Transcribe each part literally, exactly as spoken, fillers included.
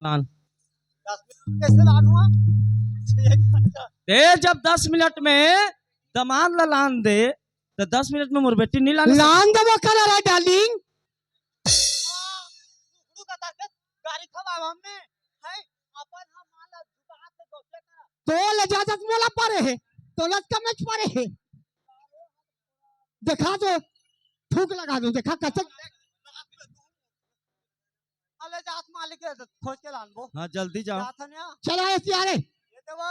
लान। दस मिनट कैसे लान हुआ? एक घंटा। ए, जब दस मिनट में दमांद ला लान दे, त दस मिनट में मोर बेटी नहीं लाने सकती। लान देबो करा रे डार्लिंग। गाड़ी खवा हमें, है, अपन हम मान ला जुगाड़ से दोसरे करा। तोला इजाजत मोला परे हे, तोला कमेच परे हे। देखा तो थूक लगा दूं, देखा कचक। अले जात मालिक के खोज के लानबो। हाँ, जल्दी जाओ। जात हन या। चला ए सियारे। ये दे वो।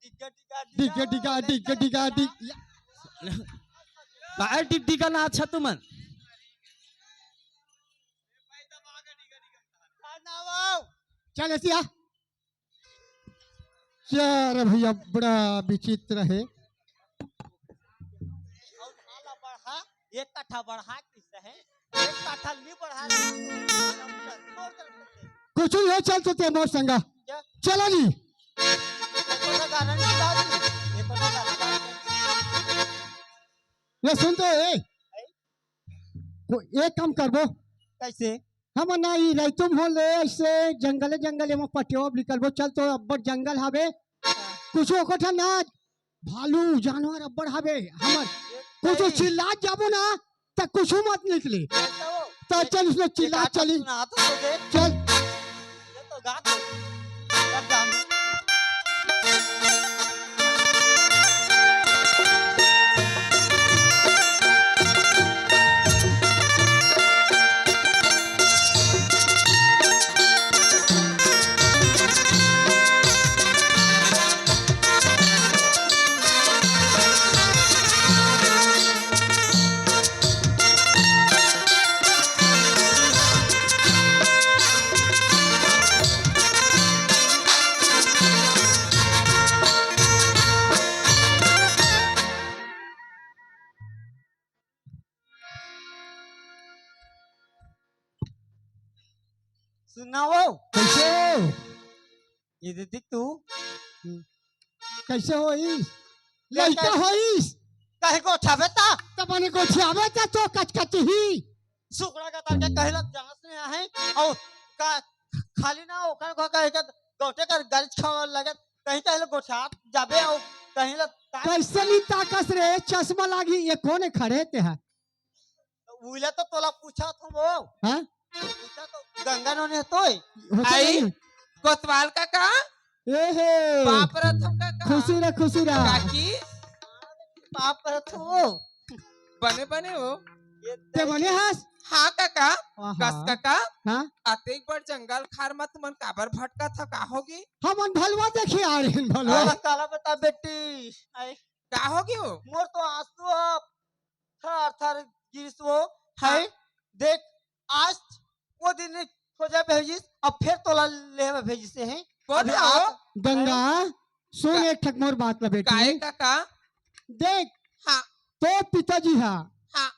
डिग्गा, डिग्गा, डिग्गा, डिग्गा, डिग्गा, डिग्गा, डिग्गा। काय डिग डिगा ना अच्छा तुमन। ना वो। चल ए सिया। यार भैया, बड़ा विचित्र है। और भाला बढ़ा, एक कट्ठा बढ़ा किस है? एक कट्ठा नहीं बढ़ा। कुछ नहीं, चल तो ते मोर संगा। क्या? चला जी। ये कौन सा गाना नहीं गा रही? ये कौन सा गाना गा रही? ये सुन तो, ए। को-, एक काम करबो। कैसे? हम ना ई रैतुम हो ले, ऐसे जंगले जंगले में पटियावा निकलबो। चल तो अब्बड़ जंगल हावे। हाँ। कुछ ओकर ठा ना भालू जानवर अब्बड़ हावे। हमर ये कुछ नहीं। चिल्लात जाबो ना, त कुछ मत निकले। ये तो त चल उसने चिल्लात चली। सुना तो दे। चल। ये तो गा दे। कर डाल। सुनाओ। कैसे हो? ये दे देख तू। कैसे होइस? ये लइका कैसे? होइस? कहीं गोठियाबे ता? त बने गोठियाबे ता तो कचकच ही। सुकड़ा का तार के कहिला जांच में आहे और का खाली ना ओकर को कहे के गोठे कर गरज खावा लगे, कहीं कहिला गोठिया जाबे और कहिला ता- कैसे नहीं ताकस रे, चश्मा लागी, ये कौन है खड़े ते है? उइला तो तोला पूछा थो वो। हाँ? पूछा तो गंगा नोने तोय। होता आई? नहीं। कोतवाल काका? ए हे। बाप रथम काका? खुशी रह, खुशी रह। काकी? बाप रथम वो। बने बने हो? ये ते बने हस? हाँ काका। आहा। कस काका? हाँ? अतेक बड़ जंगल खार म तुमन काबर भटकत हो, का होगे? हमन भलवा देखे आ रहे हैं, भलवा। अरे काला बता बेटी। आई। का होगे हो? मोर तो आंसू अब थर थर गिरिस वो। हाँ। है, देख, आज वो दिन खोजे भेजिस, अब फिर तोला लेवे भेजिस हे। कौन अभी है वो? आज गंगा, सुन का-, एक ठक मोर बात ला बेटी। काहे काका? देख, हाँ। तोर पिताजी हा, हाँ।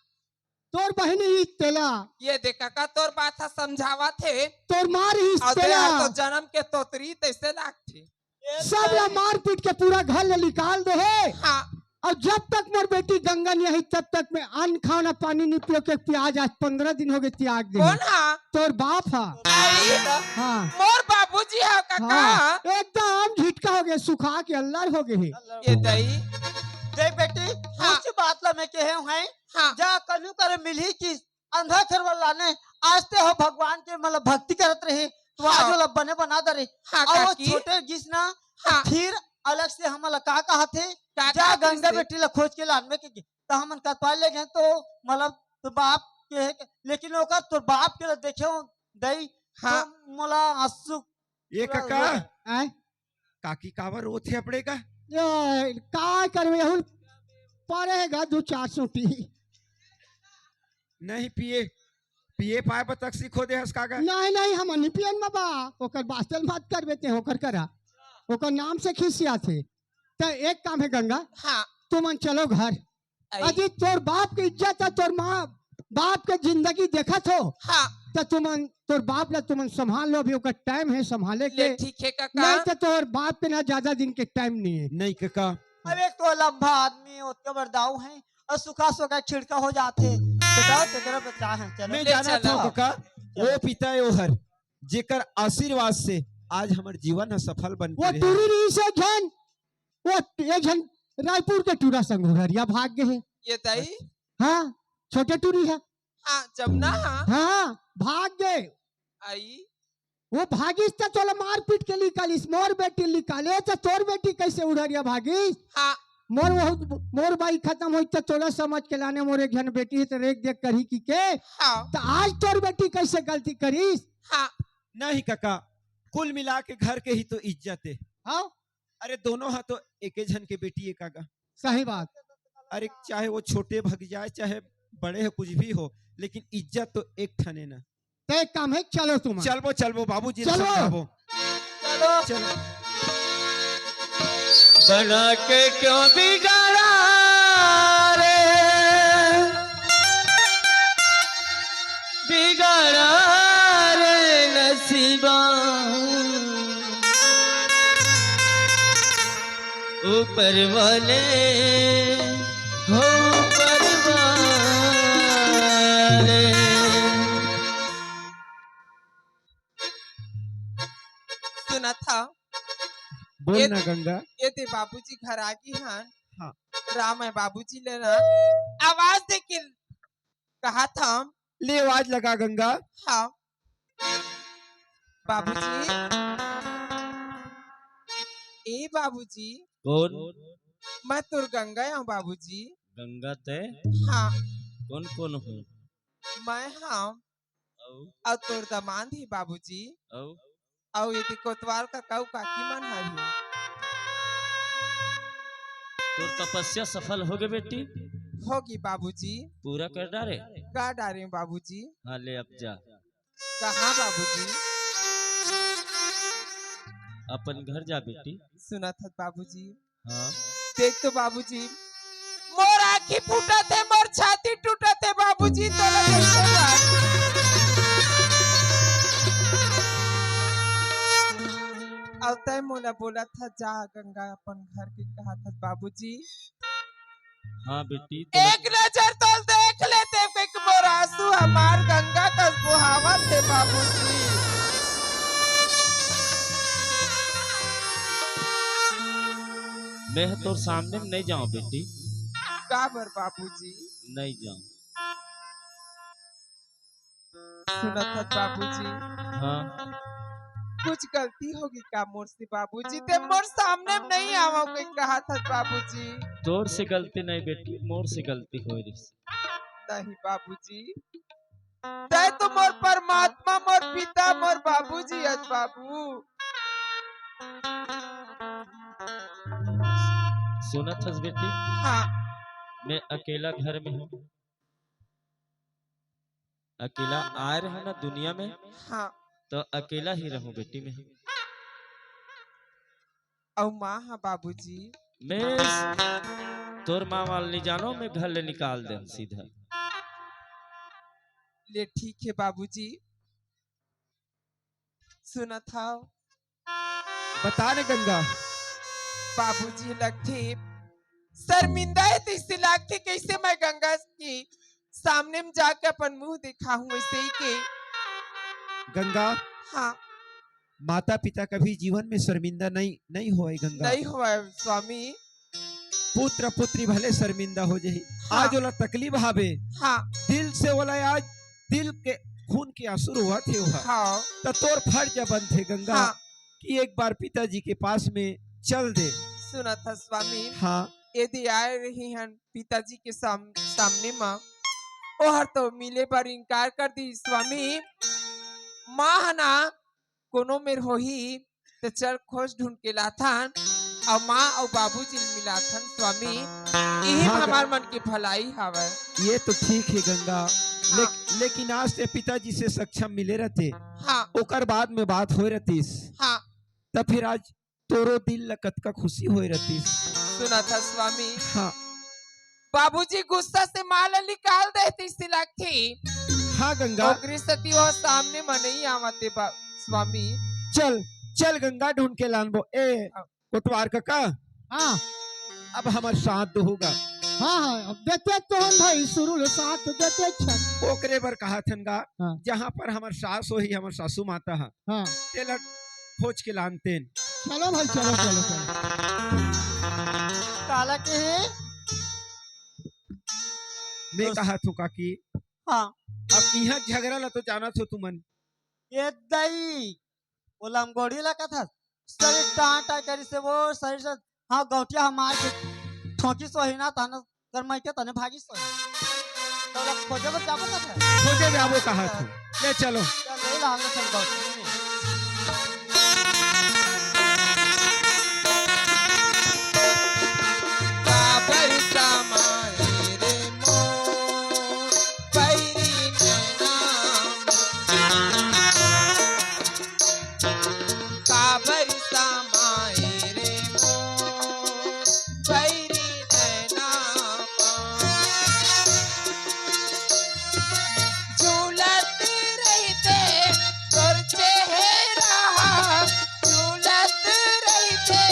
तोर बहिनी ही तेला। ये देख काका, तोर बात हा समझावत हे। तोर माँ रहिस अउ तेला। तेहा तो जन्म के तोतरी तैसे लागथे। सब ला मार पीट के पूरा घर ले निकाल दे हे। हाँ। अउ जब तक मोर बेटी गंगा नहीं आई, तब तक मैं अन्न खाना पानी नहीं पियो के पियाज आज पंद्रह दिन हो गए त्याग दे। कौन हा? तोर बाप हा। आई? हाँ। मोर बाबूजी हा काका। हाँ, एकदम झिटका हो गए, सुखा के अल्लर हो गए हे। ये दई। देख बेटी, हाँ। उसी बात ला मैं कहे हूँ, हाँ। जा कनु करे मिली कि अंधा खेरवा लाने, आज ते हो भगवान के मतलब भक्ति करत रहे, तो आज हाँ। ओला बने बना दे रहे। हाँ, अउ वो काकी। छोटे गिस ना, हाँ। फिर अलग से हमला का कहत हे, का जा कहत गंगा हे? बेटी ला खोज के लानबे के, त हमन कतवाय ले गए तो मतलब तो बाप के, लेकिन ओकर तो बाप के ला देखे हो दई, हाँ। तो मोला आंसू ये पूरा काका, हुआ। आय? काकी काबर रोथे अपड़े का? ये का करबे, हुन परे हे गा दू चार सूटी। नहीं पिए, पिए पाए बर तक सीखो दे हस काका। नहीं, नहीं, हम नहीं पियन बाबा, ओकर बास्ते मत करबे ते, ओकर करा, ओकर नाम से खिसियाथे। त एक काम हे गंगा, हाँ। तुमन चलो घर, अरे। अजी तोर बाप के इज्जत हे, तोर माँ बाप के जिंदगी देखत हो, हाँ। त तुमन तोर बाप ला तुमन संभाल लो, अभी ओकर टाइम हे संभाले के। ले ठीक हे काका। नहीं त तोर बाप के ना ज्यादा दिन के टाइम नहीं हे। नहीं काका। अबे तो लंबा आदमी हे, ओतके बड़ दाऊ हे, अउ सुखा सुखा छिड़का हो जाथे। तो दाऊ तेकरा बचा हे, चलो। मैं ले जानत हूँ चलो। काका, वो पिता हे ओहर। जेकर आशीर्वाद से आज हमर जीवन ह सफल बन वो के रहे। टूरी रहिस एक झन, वो एक झन रायपुर के टूरा संग उड़हरिया भाग गे हे। ये दाई? हाँ, छोटे टूरी हे। हाँ, जमुना, हाँ। हाँ, भाग गे। आई। वो भागिस त तोला मारपीट के निकालिस, मोर बेटी निकाले त तोर बेटी कैसे उड़हरिया भागिस? हाँ। मोर वो, मोर बाई खतम होई त तोला समझ के लाने, मोर एक झन बेटी हे त रेख देख करही कि के। हाँ। त आज तोर बेटी कैसे गलती करिस? हाँ। नहीं कका, कुल मिला के घर के ही तो इज्जत हे। हाँ। अरे दोनों हा तो एके झन के बेटी हे काका। सही बात। अरे चाहे वो छोटे भग जाए, चाहे बड़े हो, कुछ भी हो, लेकिन इज्जत तो एक ठने ना। त एक काम हे, चलो तुम। चलबो, चलबो, बाबूजी ल चलो। समझाबो। चलो। चलो। बना के क्यों बिगाड़ा रे, बिगाड़ा रे नसीबा। ऊपर वाले हो, ऊपर वाले। सुनत हव? बोल ये ना गंगा। ये दे बाबूजी घर आ गे हन। हाँ। राम हे बाबूजी ले ना आवाज दे के कहा था। ले आवाज लगा गंगा। हाँ। बाबूजी, ए बाबूजी। कौन? मैं तोर गंगा हूँ बाबूजी। गंगा ते? हाँ। कौन कौन हूँ? मैं हूँ। अउ? अउ तोर दमांद ही बाबूजी। अउ? अउ ये कोतवाल का काऊ काकी मन हर ही। तोर तपस्या सफल होगे बेटी? होगी बाबूजी। पूरा कर डारे? कर डारे बाबूजी। हाँ, ले अब जा। कहाँ बाबूजी? अपन घर जा बेटी। सुनत हस बाबूजी? हाँ। देख तो बाबूजी, मोर आँखी फूटत हे, मोर छाती टूटत हे बाबूजी, तोला कैसे बात? अउ तै मोला बोलत हस जा गंगा अपन घर के, कहत हस बाबूजी। हाँ बेटी, तो एक नजर तोल देख लेते, फेंक मोर आंसू हमार गंगा कस बोहावत हे बाबूजी। मैं तोर सामने में नहीं जाऊं बेटी। काबर बाबूजी? नहीं जाऊं। सुनत हस बाबूजी? हाँ। कुछ गलती होगी का मोर से बाबूजी? ते मोर सामने में नहीं आवा के कहत हस बाबूजी। तोर से गलती नहीं बेटी, मोर से गलती होय रहिस। नहीं बाबूजी, तै तो मोर परमात्मा, मोर पिता, मोर बाबूजी हस बाबू। सुनत हस बेटी? हाँ। मैं अकेला घर में हूँ। अकेला आय रहे ना दुनिया में, हाँ। तो अकेला ही रहूं बेटी मैं। अउ माँ हा बाबूजी? मैं तोर माँ वाल नहीं जानो, मैं घर ले निकाल दे सीधा। ले ठीक है बाबूजी। सुनत हव? बता ने गंगा। बाबूजी लगथे शर्मिंदा हे, तइसे लागथे कइसे मैं गंगा के सामने में जाके अपन मुंह दिखाहूं, वइसे ही के। गंगा। हाँ। माता पिता कभी जीवन में शर्मिंदा नहीं, नहीं होय गंगा। नहीं होय स्वामी। पुत्र पुत्री भले शर्मिंदा हो जाही, हाँ। आज ओला तकलीफ हावे, हाँ। दिल से ओला आज दिल के खून के आंसू रोवत हे ओहा। हाँ। त तोर फर्ज बनथे गंगा, हाँ। कि एक बार पिताजी के पास में चल दे। सुनत हस स्वामी, हाँ। यदि आय रही हन पिताजी के साम-, सामने म, ओहर तो मिले बर इनकार कर दी स्वामी। माँ ह ना कोनो मेर होही, त चल खोज ढूंढ के लाथन, अउ माँ अउ बाबूजी ल मिलाथन स्वामी, इही हाँ, हमार मन के भलाई हावय। ये तो ठीक हे गंगा, हाँ। ले-, लेकिन आज ते पिताजी से सक्षम मिले रहते, हाँ। ओकर बाद में बात होय रहतीस, हाँ। त फिर आज तोरो दिल ल कतका खुशी होय रहतीस। सुनत हस स्वामी? हाँ। बाबूजी गुस्सा से माँ ल निकाल देतिस लागथे। हाँ गंगा। ओकरे सेती ओ सामने म नइ आवत हे बा-, स्वामी। चल, चल गंगा ढूंढ के लानबो। ए, हाँ। कोटवार कका। हाँ। अब हमर श्राद्ध होगा। हाँ, हाँ, अब देते तो हन भाई, शुरू ले साथ देते छन। ओकरे बर कहत हन गा, हाँ। जहाँ पर हमर सास होही, हमर सासू माता ह, हाँ। तेला खोज के लानतेन। चलो भाई, चलो, चलो, चलो। काला के हे? मैं दोस्त। कहत हूँ काकी, हाँ। अब इहाँ झगड़ा ला तो जानत हो तुमन। ये दई, वो लंगोड़ी ला कथा, शरीर टां टां करी से वो शरीर से, हाँ, गौटिया हमार के ठोकी सोही ना, तहन कर मैं के तने भागी सोही। तो लोग खोजे बर जाबो कथा। खोजे जाबो कहा तू। ले चलो। चल, ले ला, हम लोग चल गौटी। काबर समाए रे मोर बैरी नैना, काबर समाए रे मोर बैरी नैना। झूलत रहिते तोर चेहरा, झूलत रहिते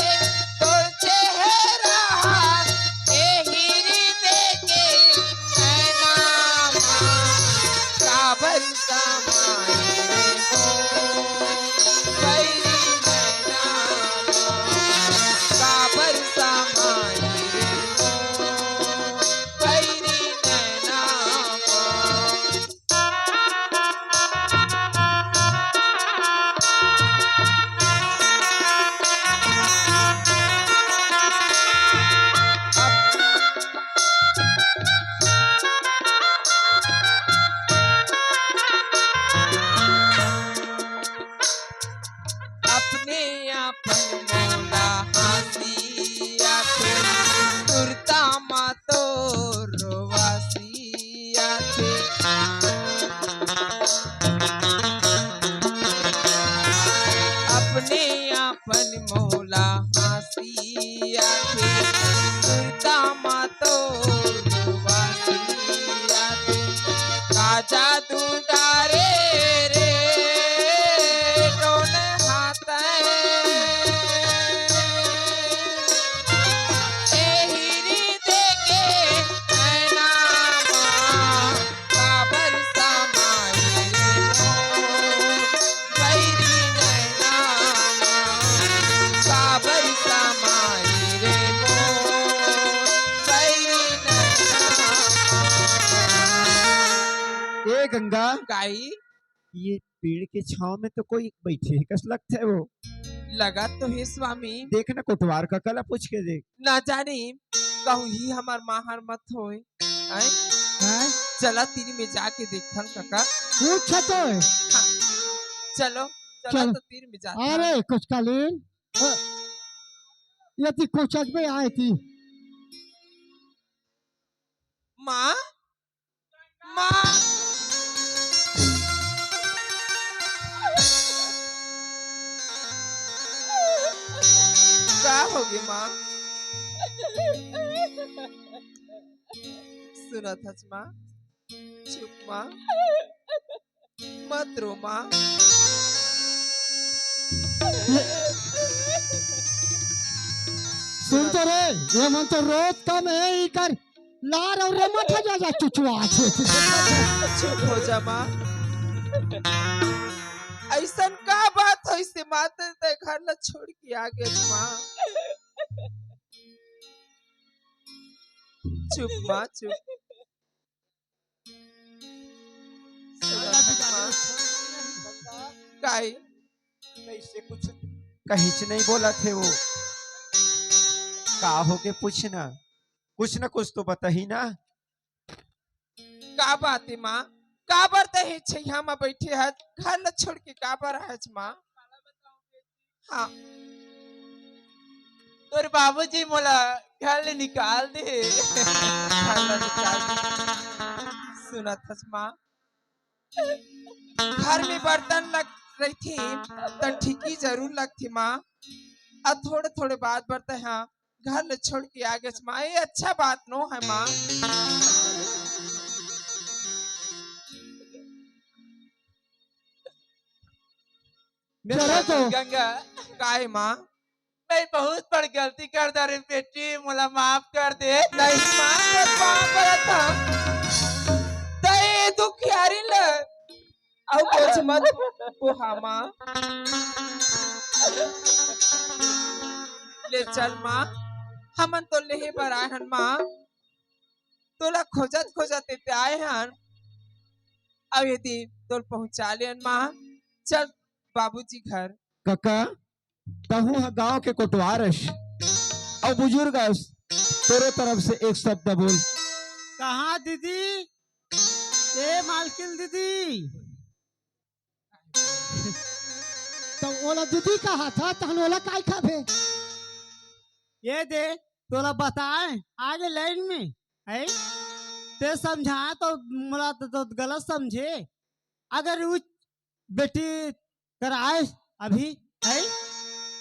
तोर चेहरा, एहिरी देखे नैना मा, काबर समाए रे मोर बैरी नैना मा, काबर समाए रे मोर बैरी नैना मा। अपने आपन मोला हँसी आथे, सुरता मा तो रोवासी आथे। अपने आपन मोला हँसी आथे, सुरता मा तो रोवासी आथे। का जादू डारे रे टोन हाथ एहिरी देखे नैना मा, काबर समाए रे मोर बैरी नैना मा, काबर समाए रे मोर बैरी नैना मा। ए गंगा, काई? ये पेड़ के छांव में तो कोई बैठे हे कस लगथे वो। लगत तो हे स्वामी। देख ना कोटवार काका ला पूछ के देख। ना जानी कहूँ ही हमर माहर मत होय। आय? हैं? चला तीर में जाके देखथन काका। पूछा तो है। हाँ। चलो, चला चलो। तो तीर में जाथन। अरे कुचकालीन, अ, ये ती कोचक में आए थी। माँ, माँ। का होगे माँ? सुनत हस माँ? चुप माँ, मत रो माँ। सुन तो रे, ये मन तो रोज कम हे, इकर लार अउ रे मठा जा जा चुचुआ छे। चुप हो जा माँ। अइसन का बात होइस माँ, ते घर ला छोड़ के आ गे माँ। चुप माँ, चुप। काई? कइसे कुछ कहिच नहीं बोलत हे वो। का होगे पूछ ना, कुछ ना कुछ तो बताही ना। का बात हे माँ? काबर तैं छइहां म बइठे हस? घर ल छोड़ के काबर आए हस माँ? हाँ। तोर बाबूजी मोला घर ले निकाल दे। घर ले निकाल दे। सुनत हस माँ? घर में बर्तन लग रहिथे, त ठीकी जरूर लगथे माँ। अउ थोड़े-थोड़े बात बर तैं हा घर ले छोड़ के आ गेस माँ। ये अच्छा बात नो हे माँ। चलो तो। गंगा, काय माँ? मैं बहुत बड़ गलती कर डारे बेटी, मोला माफ कर दे। नहीं माँ, मैं पाँव परत हँव। तैं दुखियारी ल अउ बोझ मत बोहा माँ। ले चल माँ, हमन तो लेहे बर आए हन माँ, तोला खोजत खोजत एते आए हन, अउ ये दिन तोल पहुँचा लेन माँ। चल बाबूजी घर। कका, तहूँ ह गांव के कोटवार अस अउ बुजुर्ग अस, तोरो तरफ से एक शब्द बोल। कहाँ दीदी? ए मालकिन दीदी। त ओला दीदी कहा था, तहन ओला काय खाबे? ये दे, तोला बताए, आगे लाइन में, है? ते समझाए तो मोला तो, तो गलत समझे। अगर उ बेटी कर आए अभी, है?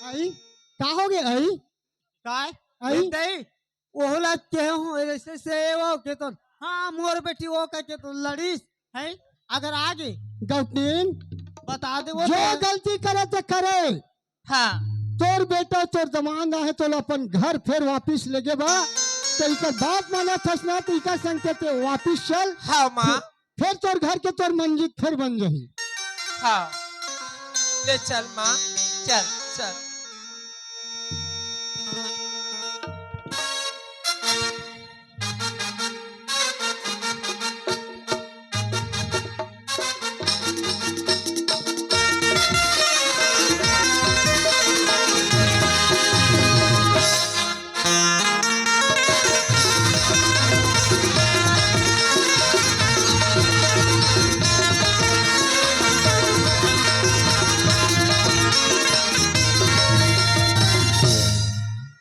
आई? का हो गया आई? काय? आई? ये दे, ओहला के हूँ, ऐसे से वो के तो, हाँ, मोर बेटी वो कह के तो लड़ीस, है? अगर आगे गौतमीन, बता दे वो जो तो गलती करे ते करे। हाँ। तोर बेटा, तोर दमांद आहे, तोला अपन घर फेर वापिस लेगे बा। तो इकर बात मानत हस ना, तो इकर संग ते, ते वापिस चल। हाँ, माँ। फेर, फेर तोर घर के तोर मंजिल फेर बन जाही। हाँ। ले चल, माँ। चल, चल।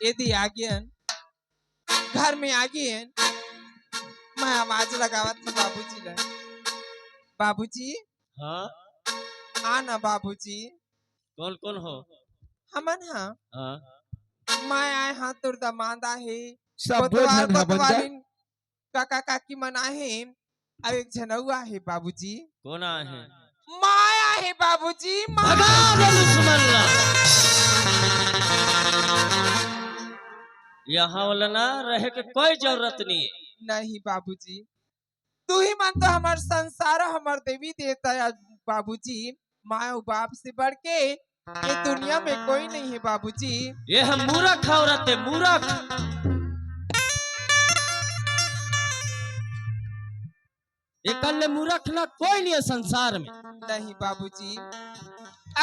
ये दी आ गया। घर में आ गए हैं। मैं आवाज लगावत हूँ बाबूजी ला। बाबूजी। हाँ। आ ना बाबूजी। कौन कौन हो? हमन हाँ। हाँ। मैं आए हाँ, तोर दमांद आहे। सब कोतवाल, बोझन हा बन जा। कोतवालिन, काका काकी मन आहे। अउ एक झन अउ आहे बाबूजी। कौन आहे? माँ आहे बाबूजी, माँ। भगा दे दुश्मन ला। यहाँ वाला ना रहे के कोई जरूरत नहीं है। नहीं बाबूजी, तू ही मन तो हमर संसार, हमर देवी देवता या बाबूजी। माँ अउ बाप से बढ़ के ये दुनिया में कोई नहीं है बाबूजी। ये हम मूरख औरत है, मूरख। एकर ले मूरख ना कोई नहीं है संसार में। नहीं बाबूजी,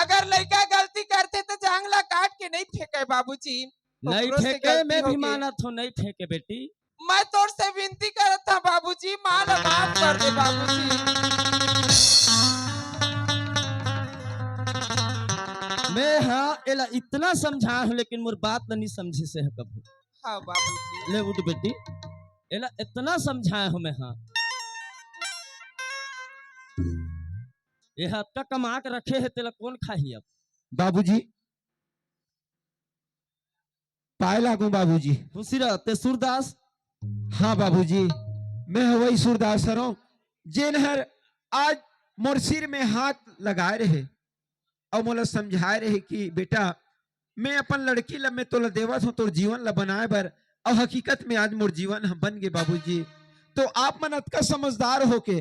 अगर लइका गलती करथे तो जांग ला काट के नहीं फेंके बाबूजी। नहीं फेंके, मैं भी मानत हूँ, नहीं फेंके बेटी। मैं तोर से विनती करत हूँ बाबूजी, माँ ला माफ कर दे बाबूजी। मैं हाँ एला इतना समझा हूँ, लेकिन मोर बात ला नहीं समझे से है कभू। हाँ बाबूजी। ले उठ बेटी, एला इतना समझाए हो मैं, हाँ। ये हत्ता कमा के रखे है, तेला कौन खाही अब? बाबूजी, पाए लागू बाबूजी। खुशी रह, ते सूरदास? हाँ बाबूजी, मैं वही सूरदास हरों, जेन हर आज मोर सिर में हाथ लगाए रहे। अउ मोला समझाए रहे कि बेटा, मैं अपन लड़की ला मैं तोला देवत हूँ तोर जीवन ला बनाए बर, अउ हकीकत में आज मोर जीवन ह बन गे बाबूजी। तो आप मन अतका समझदार होके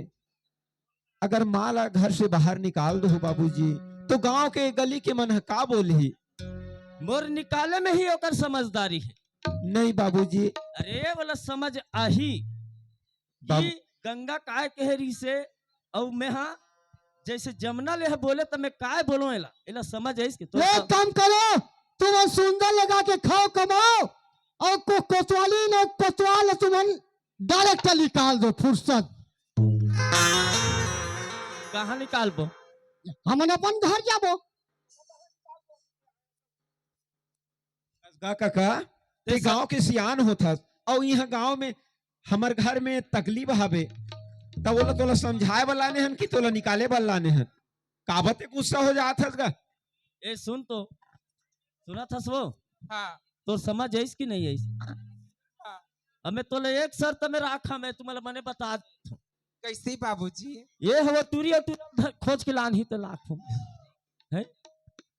अगर माँ ला घर से बाहर निकाल दो बाबूजी, तो गांव के गली के मन ह का बोलही? मोर निकाले में ही ओकर समझदारी है। नहीं बाबूजी। अरे, वाला समझ आही। बाबू- कि गंगा काय कहे रहिसे, अउ मैं हा जैसे जमुना ले हा बोले, त मैं काय बोलों एला, एला समझ आइस के? तो एक काम करो, तुमन सुंदर लगा के खाओ, कमाओ, अउ को-, कोतवाली न कोतवाल तुमन direct निकाल दो, फुर्सत। कहाँ निकालबो? हमन अपन घर जाबो। गा कका, ते ते सब गांव के सियान होथस, अउ इहां गांव में हमर घर में तकलीफ हवे, त ओला तोला समझाए बर लाने हन कि तोला निकाले बर लाने हन? काबर ते गुस्सा हो जात हस गा? ए सुन तो, सुनत हस वो? हाँ। तोर समझ आइस कि नहीं आइस? हाँ। अब मैं तोला एक शर्त में राखा, मैं तुम्हारा मने बता देत हूँ। कैसे बाबूजी? ये हवा टूरी अउ टूरा खोज के लानही त लाखों। हैं?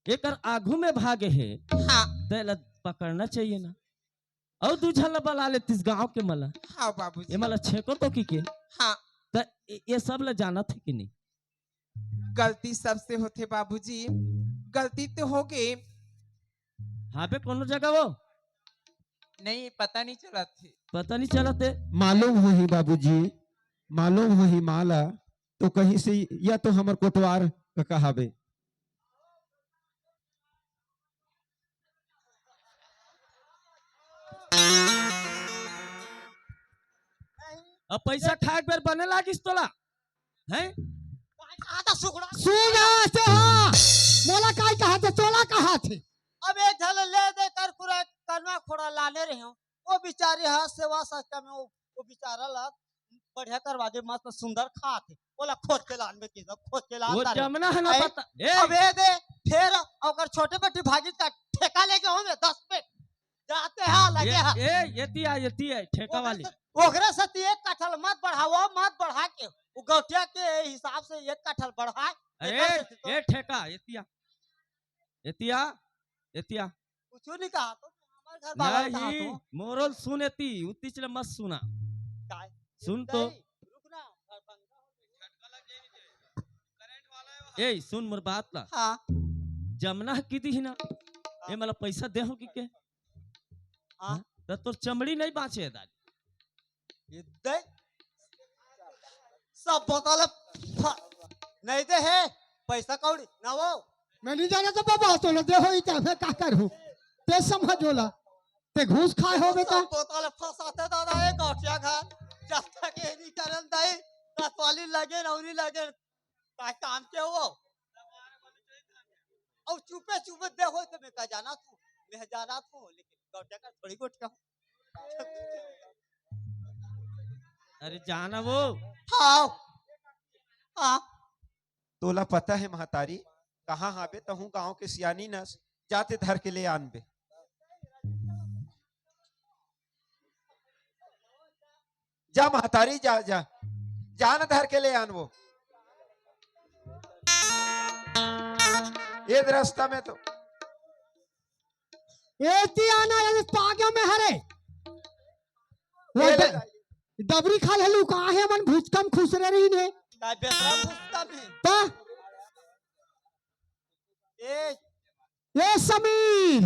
एकर आगू में भागे हे। हाँ। तेला पकड़ना चाहिए ना। अउ दू झन ला बला लेतिस गांव के मन ला। हाँ बाबूजी। ये मन ला छेको तो की के। हाँ। त ये, ये सब ला जानत हे कि नहीं? गलती सबसे होथे बाबूजी, गलती तो होगे। हाँ बे, कोनो जगह वो? नहीं, पता नहीं चलत हे। पता नहीं चलत हे। मालूम होही बाबूजी, मालूम होही माँ ला, तो कहीं से या तो हमर कोटवार का कहाबे। अब पैसा खाए के बेर बने लागिस तोला, हैं? कहा था सुगड़ा? सुन रहा से हाँ, मोला काय कहा थे, तोला कहा थे। अब एक झन ले दे कर पूरा कनवा खोड़ा लाने रहे हो, वो बेचारे हा सेवा सस्ता में वो, वो बेचारा ला बढ़िया करवा दे, मस्त सुंदर खात हे। ओला खोज के लान में के सब खोज के लान वो तारे। जमना है ना आई, पता। ए! अबे दे, फेर ओकर छोटे बेटी भागी का ठेका लेके हो में दस पे। जाते हा, लगे ए, हा। ए, एती आ, एती आ, ठेका ओकरे वाली। से, ओकरे से ती एक कठल मत बढ़ावो, मत बढ़ा के। वो गौटिया के हिसाब से एक कठल बढ़ाए। अरे, एकर से तो ए ठेका, एती आ। एती आ, एती आ। कुछू नहीं कहा तो, हमारे घर बाबा ने कहा नहीं, तो। मोरल सुन एती, उतिच ले मत सुना। काय? सुन तो। नहीं, रुक ना, और पंखा हो गया। ए, सुन मोर बात ला। हाँ। जमना ह किदी ही ना, हाँ। ए, मला पैसा दे हो कि के? हाँ। हाँ? त तोर चमड़ी नहीं बाँचे हे दादी। ये दे। सब बोतल फा-, नहीं दे हे, पैसा कौड़ी, ना वो। मैं नहीं जाना तो बाबा, तो ले दे हो ही, चाहे का करूँ? ते समझ होला। ते घूस खाए हो बेटा। सब बोतल फंसाते दादा, ये गौटिया घर। जब तक ये नहीं करन दाई, दस वाली लगे, नौरी लगे, का काम के हो? और चुपे चुपे दे हो तो मैं का जाना तू, मैं जाना तू, लेकिन गौटिया का थोड़ी गोटिया। अरे जाना वो। हाँ। हाँ। तोला पता है महतारी, कहाँ हाबे तहूँ गाँव के सियानी नस, जाते धर के ले आनबे। जा महतारी, जा, जा, जान धर के ले आन वो। ये रास्ता में तो एती आना, ये पागे में हरे। वो ये ले ड-, डबरी खा ले लू, कहाँ है मन भुचकम खुसरे रही ने। का बेसरा भुचकम है? ता? ए। ए समीर।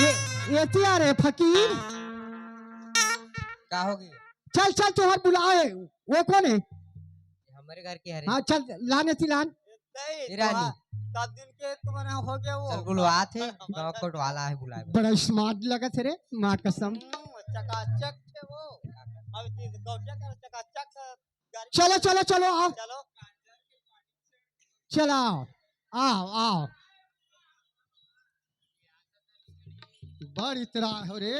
ये, ये क्या रे फकीर? का हो गया? चल, चल, तोहर बुलाए। वो कौन है? हमारे घर के हरे। हाँ, चल, लान एती लान। नहीं, ये रानी। तोहार दस दिन के तुम्हारे हो गया वो। चल, बुलवा थे, गाँव कोट वाला है, बुलाए। बड़ा smart लगा थे रे, माँ कसम। हम्म, चकाचक थे वो। अब इस गौटिया का चकाचक से गाड़ी चलो, चलो, चलो, आओ। चलो। चलाओ, आओ, आओ। बड़ इतरा हो रे।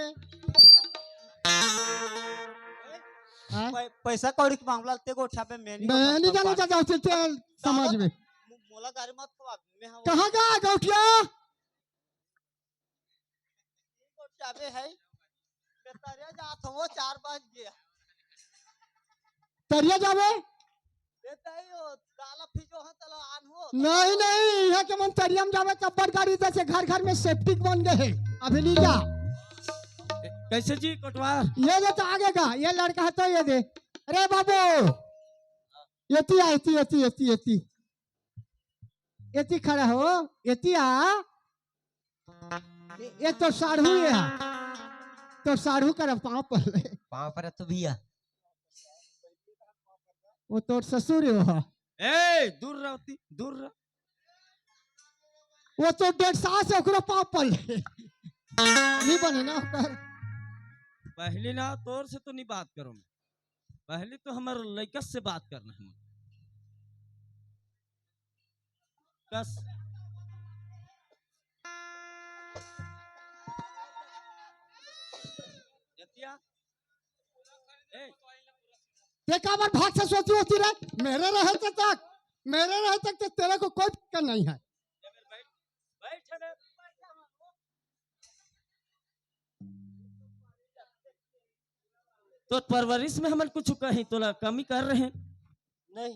हाँ? पै-, पैसा कौड़ी के मामला ते गोठा पे मैं नहीं मैं नहीं जाना चाहता हूँ, चल, चल, समाज में। मो-, मोला गाड़ी मत खवा, मैं हाँ कहाँ गया गौटिया? गोठिया पे है। मैं तरिया जात हूँ, वो चार बज गया। तरिया जाबे? ए दाई, ओ, दाला फिजो है, तलो आन हो। नहीं, नहीं, यहाँ के मन तरिया में जाबे, कब्बर गाड़ी जैसे घर घर में septic बन गए है। अभी नहीं जा। कैसे जी कोटवार? ये दे तो आगे का, ये लड़का है तो ये दे। अरे बाबू, एती आ, एती, एती, एती, एती। एती खड़ा हो, एती आ। ए, ए तो साढ़ू ये है। तो साढ़ू कर पाँव पर ले। पाँव पर तो भैया। वो तोर ससुर हो। ए, दूर रह, ती, दूर रह। वो तो डेढ़ साल से ओकरो पाँव पर ले। नहीं बने ना ओकर। पहली ना तोर से तो नहीं बात करो मैं। पहली तो हमारे लइका से बात करना है। कस। एतिया। ए। ते काबर भाग से सोची होती रे? मेरे रहे तक तक, मेरे रहे तक तो तेरे को कोई फिक्र नहीं है। बैठ, बैठ ना। तो परवरिश में हमन कुछ कहीं तोला कमी कर रहे हैं? नहीं।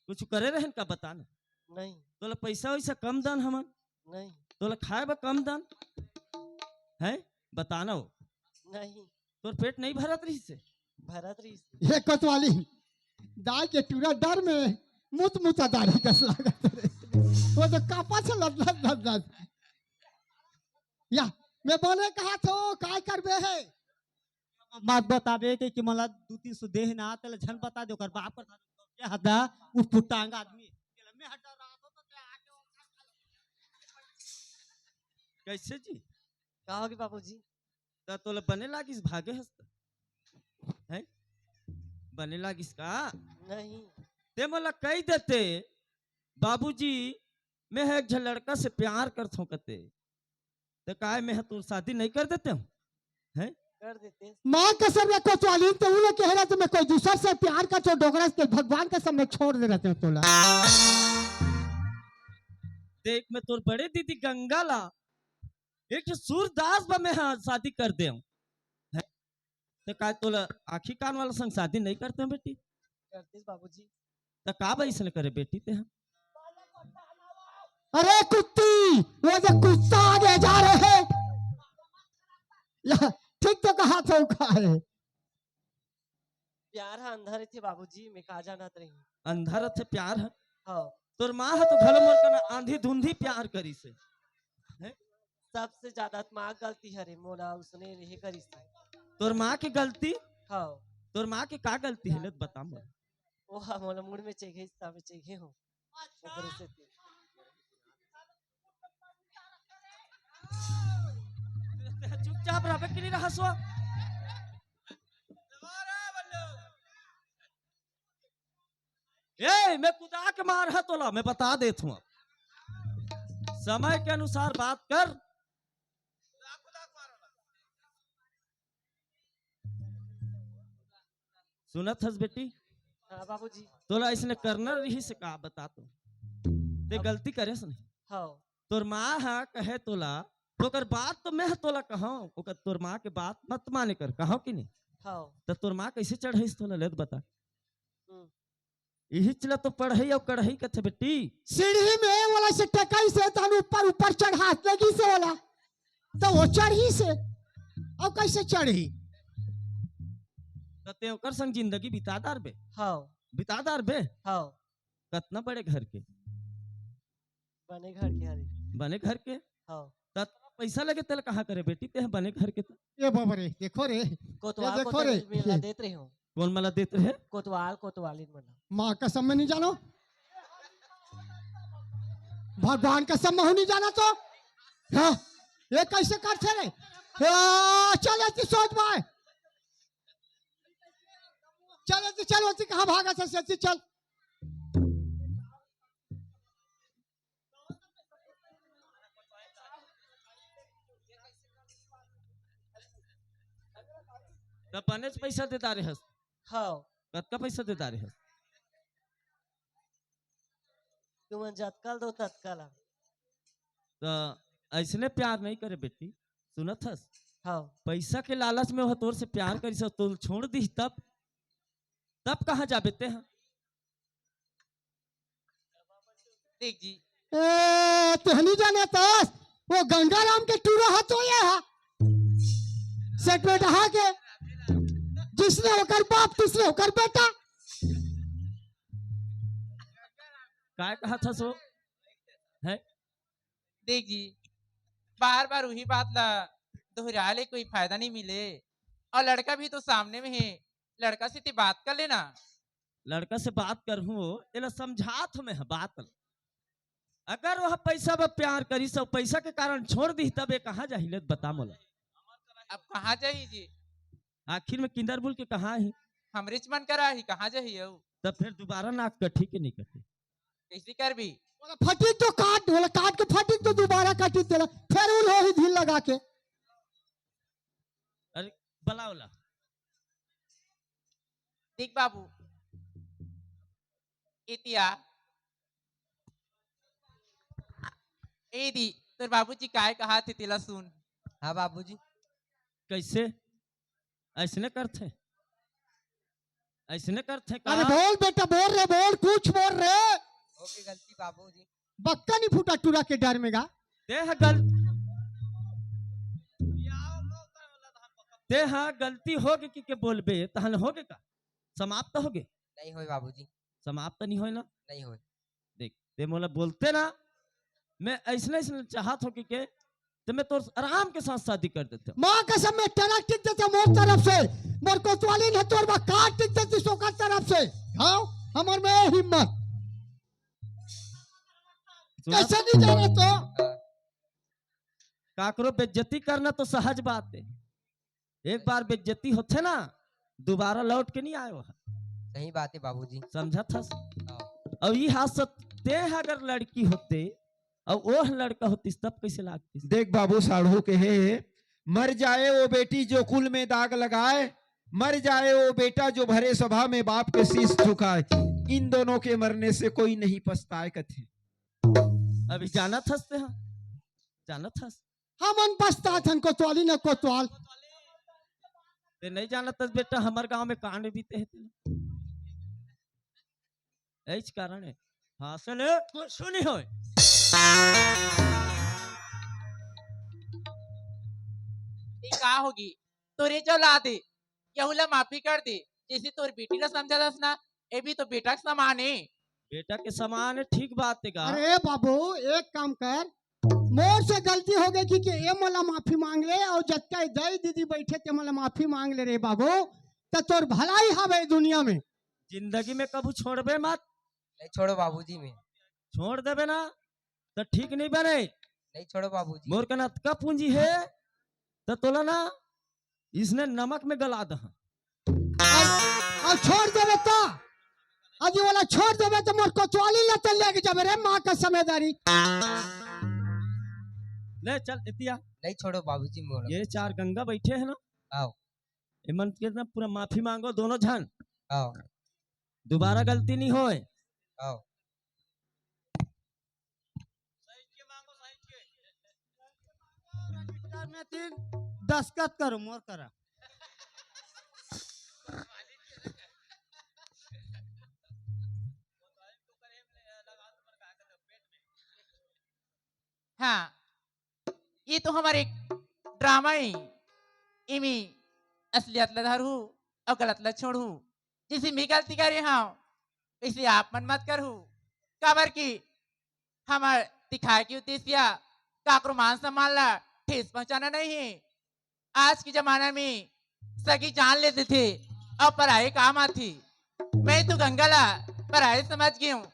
कुछ करे रहन का बता ना। नहीं। तोला पैसा वैसा कम दान हमन? नहीं। तोला खाए बर कम दान है? बताना हो। नहीं। तोर पेट नहीं भरत रहिस हे? भरत रहिस। ये कोतवाली, दाई के टूरा डर में मुत मुता दाढ़ी कस लागत रे। वो तो कापा से लद लद लद लद। या, मैं बोले कहा थो, काय करबे है? मत बताबे के कि मला दू तीन सौ देह ना, तेला झन बता दे, ओकर बाप कर के हदा, उस पुटांग आदमी। तेला मैं हटा रहा तो, तो क्या आके वो कैसे जी? का होगे बाबूजी? त तोला बने लागिस भागे हस त? हैं? बने लागिस का? नहीं। ते मोला कही देते, "बाबूजी, मैं ह एक झन लड़का से प्यार करथों," कते। त काय मैं ह तोर शादी नहीं कर देते हूँ? हैं? कर देते। माँ कसम रे कोतवाली, तो उन्हें कह रहा था मैं कोई दूसर से प्यार करथों, डोकरा से, भगवान कसम मैं छोड़ दे रहे तोला। देख, मैं तोर बड़े दीदी गंगा ला एक ठो सूरदास बा में हा शादी कर दे हूँ। हैं? त काय तोला आँखी कान वाला संग शादी नहीं करते हूँ बेटी? करतीस बाबूजी। त का बा इसने करे बेटी ते हा? अरे कुत्ती, वो जो कुत्ता आगे जा रहे हैं। या, ठीक तो कहा था, वो कहा है। प्यार ह अंधा रहिथे बाबूजी, मैं का जानत रही। अंधा रथे प्यार ह। हाँ। तोर माँ ह तो घलो मोर कना आंधी धुंधी प्यार करिस हे। हैं? सबसे ज्यादा त माँ गलती हरे, मोला उसने नहीं करिस। तोर माँ के गलती? हाँ। तोर माँ के का गलती हे, ले त बता मोला। वो ह मोला मुड़ में चेघे, सब चेघे हो। ओकरे से ते। चुपचाप रहबे कि नहीं रहस हो? ए, मैं कुदा के मार ह तोला, मैं बता देत हूँ। समय के अनुसार बात कर। सुनत हस बेटी? हाँ बाबूजी। तोला इसने करना रहिस का, बता तो। ते गलती करेस नहीं। हाँ। तोर माँ ह कहे तोला, तो ओकर बात तो मैं ह तोला कहूँ, ओकर तोर माँ के बात मत माने कर, कहूँ कि नहीं? हाँ। त तोर माँ कैसे चढ़ाइस तोला, ले त बता। हम्म। इही चला तो पढ़ई अउ कढ़ई कथे बेटी। सीढ़ी में वाला से टकाई से तहन ऊपर ऊपर चढ़ात लगी से वाला, तो वो चढ़ी से, अब कैसे चढ़ी? त ते ओकर संग जिंदगी बिता डारबे। हाँ। बिता डारबे। हाँ। कतना बड़े घर के? बने घर के हरे। बने घर के? हाँ। त पैसा लगे तेला कहाँ करे बेटी, ते ह बने घर के त। ये बाबा रे, देखो रे, कोतवाल देखो कोतवाल रे। मिला देत रहे हो। कौन मला देत रहे? कोतवाल कोतवालिन मन। माँ कसम मैं नहीं जानो, भगवान कसम मैं नहीं जाना तो। हाँ, ये कैसे करते रे? हाँ, चल ऐसी सोच भाई, चल ऐसी, चल ऐसी, कहाँ भागा था ऐसी, चल। त बनेच पैसा दे डारे हस। हाँ। कतका पैसा दे डारे हस? तुमन जतका ल दो ततका ला। त ऐसने प्यार नहीं करे बेटी, सुनत हस? हाँ। पैसा के लालच में वो तोर से प्यार करिस, तो छोड़ दी तब, तब कहाँ जाबे ते ह? देख जी। ए, तोहनी जाने तस, वो गंगाराम के टूरा हा तो ये हा। सेठ बेटा हा के, जिसने होकर बाप, तीसरे होकर बेटा। काय कहा था सो? है? देख जी, बार बार वही बात ला दोहराए ले कोई फायदा नहीं मिले। और लड़का भी तो सामने में है, लड़का से ते बात कर लेना। लड़का से बात करहूँ, एला समझात हूँ मैं ह बात ला। अगर वह पैसा बर प्यार करिस अउ पैसा के कारण छोड़ दी, तब ये कहाँ जाही, ले त बता मोला। अब कहाँ जाही जी? आखिर में किंदर बुल के कहाँ ही? हमरेच मन करा ही, कहाँ जाही अउ? तब फिर दोबारा नाक कटही के नहीं कटही? कैसे करबी? ओला फटिक तो काट, ओला काट के फटिक तो दोबारा काटी तेला, फिर उल होही धीर लगा के। अरे बला ओला। देख बाबू, एतिया, ए दी, तोर बाबूजी काय कहा थे तेला सुन। हाँ बाबूजी। कैसे? ऐसने करथे? ऐसने करथे का? अरे बोल बेटा, बोल रे, बोल, कुछ बोल रे। ओके गलती बाबूजी। बक्का नहीं फूटा टूरा के डर में गा। ते ह गल ते ह गलती होगे कि के बोलबे, तहन होगे का? समाप्त होगे? नहीं होय बाबूजी। समाप्त नहीं होय ना? नहीं होय। देख, ते मोला बोलते ना, मैं ऐसने ऐसने चाहत हो कि के, ते मैं तोर आराम के साथ शादी कर देते। माँ कसम, मैं टरक टिक देते मोर तरफ से, मोर कोतवाली ने तोर बा काट टिक देती सोकर तरफ से। हाँ, हमर में हिम्मत। सुना? कैसे नहीं जाने तो? काकरो बेइज्जती करना तो सहज बात है। एक बार बेइज्जती होथे ना, दोबारा लौट के नहीं आए वह। सही बात है बाबूजी। समझत हस? हाँ। अब ये हाथ से ते अगर लड़की होते और वो लड़का होतीस, तब कैसे लागतीस? देख बाबू, साढ़ू के हे, मर जाए वो बेटी जो कुल में दाग लगाए, मर जाए वो बेटा जो भरे सभा में बाप के शीश झुकाए। इन दोनों के मरने से कोई नहीं पछताए कथे। अभी जानत हस ते, हाँ, जानत हस। हमन पछतात हन कोतवाली न कोतवाल। ते नहीं जानत हस बेटा, हमर गांव में कांड बीते हे तेला। एच कारण है। हाँ, सुने, सुनी होय। ये का होगी? तोरे जो ला दे, यहू ला माफी कर दे। जैसे तोर बेटी ला समझा दस ना, ये भी तो बेटा के समान है। बेटा के समान है, ठीक बात है का? अरे बाबू, एक काम कर, मोर से गलती हो गई कि, कि ये मोला माफी मांग ले, और जतका दाई दीदी बैठे ते मोला माफी मांग ले रे बाबू, त तोर भलाई हवे दुनिया में। जिंदगी में कभू छोड़बे मत। नहीं छोड़ो बाबूजी, मैं। छोड़ देबे ना, त ठीक नहीं बने। नहीं छोड़ो बाबूजी। मोर कन अतका पूंजी है, त तोला ना इसने नमक में गला दहा। अब, अब छोड़ देबे त, अजी वाला छोड़ देबे त मोर कोतवाली ला त लेके जाबे रे माँ का समझदारी। ले चल एतिया। नहीं छोड़ो बाबूजी मोर। ये चार गंगा बैठे हैं ना, आओ। एमन के ना पूरा माफी मांगो दोनों झन। आओ। दोबारा गलती नहीं होय। आओ। रजिस्टर में तीन दस्तखत करो मोर करा। हाँ, ये तो हमर एक ड्रामा है। इमे असलियत ला धरहू और गलत ला छोड़हू। जैसे मैं गलती करे हूँ, वैसे आप मन मत करहू। काबर कि हमर दिखाए के उद्देश्य काकरो मान सम्मान ला ठेस पहुंचाना नहीं है। आज के जमाना में सगी जान ले देथे और पराए काम आथे। मैं तो गंगा ला पराए समझ गे हूँ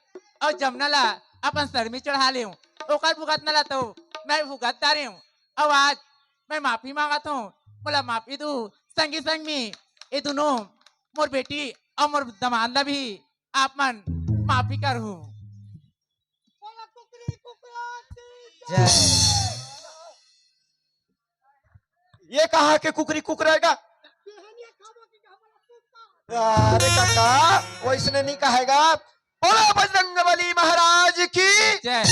और जमुना ला अपन सर में चढ़ा ले हूँ। ओकर भुगतना ला तो मैं भुगत डारे हूँ। और आज मैं माफी मांगत हूँ, मोला माफी दू। संगी संग में ये दोनों मोर बेटी और मोर दमाद ला भी आप मन माफी करहू। जय। ये कहाँ के कुकरी कुकराएगा? अरे काका, वैसने नहीं कहेगा। बोलो बजरंग बली महाराज की। जय।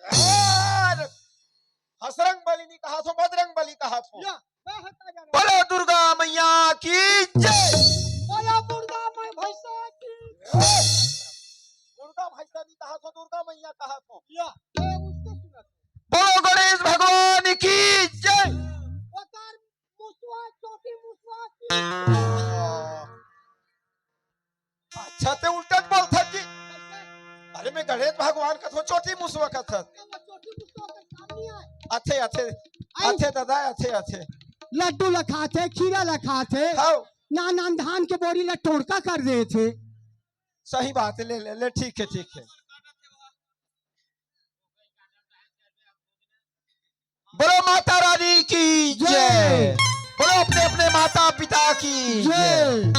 और हसरंग बली नहीं कहा थो, बजरंग बली कहा थो। बोलो दुर्गा मैया की जय। बोलो दुर्गा माई भैंसा की। दुर्गा भैंसा नहीं कहा थो, दुर्गा मैया कहा थो। बोलो गणेश भगवान की जय। ओकर मुसवा, चोटी मुसवा की। अच्छा, ते उल्टा बोलथस जी। अरे, मैं गणेश भगवान कथों, चोटी मुसवा कथस। अच्छे, अच्छे, अच्छे दादा, अच्छे, अच्छे। लड्डू ला खाथे, खीरा ला खाथे, हाँ। नान नान धान के बोरी ला टोड़का कर देथे। सही बात है, ले, ले, ले, ठीक है, ठीक है। बोलो माता रानी की जय। जय। बोलो अपने अपने माता पिता की जय। जय।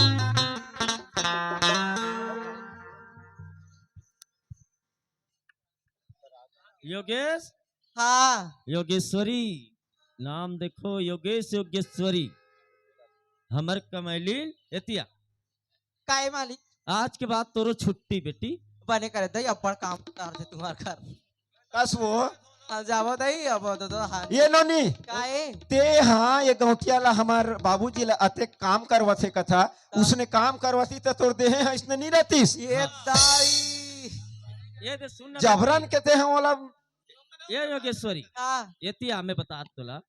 योगेश। हाँ। योगेश्वरी, नाम देखो योगेश योगेश्वरी, हमर कमैलिन एतिया। काहे मालिक? आज के बाद तोरो छुट्टी बेटी। बने करे दई, अब्बड़ काम कर दे तुम्हार घर। कस वो? अब जावो दई, अब तो, तो हाथ ये नोनी। काहे? ते हाँ, ये गौंटिया ला हमार बाबूजी ला अतेक काम करवथे कथा, हाँ। उसने काम करवती त तोर देहे हाँ इसने नहीं रहतीस। ये दाई। ये दे सुन ना। जबरन के ते हम ओला ये योगेश्वरी, हाँ ये तिया मैं बता तोला।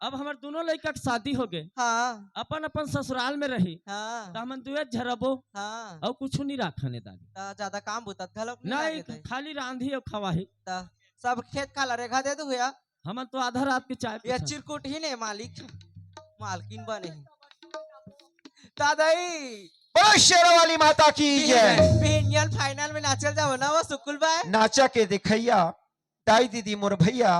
अब हमर दोनों लइका के शादी हो गए, हाँ अपन अपन ससुराल में रही, हाँ त हमन दुए झरबो हाँ अउ कुछ नहीं राखने दादी। त ज्यादा काम बुता घलो नहीं नहीं, लागे दे। खाली रांधी अउ खवाही। त सब खेत खाला रेखा दे दू भैया। हमन तो आधा रात के चाय ये पीथन। चिरकुट ही ने मालिक, मालकिन बने ही। दादाई बोलो शेरों वाली माता की जय। बिहनिया ल फाइनल में नाचल जाओ ना वो सुकुल बाय। नाचा के देखैया, दाई दीदी मोर भैया,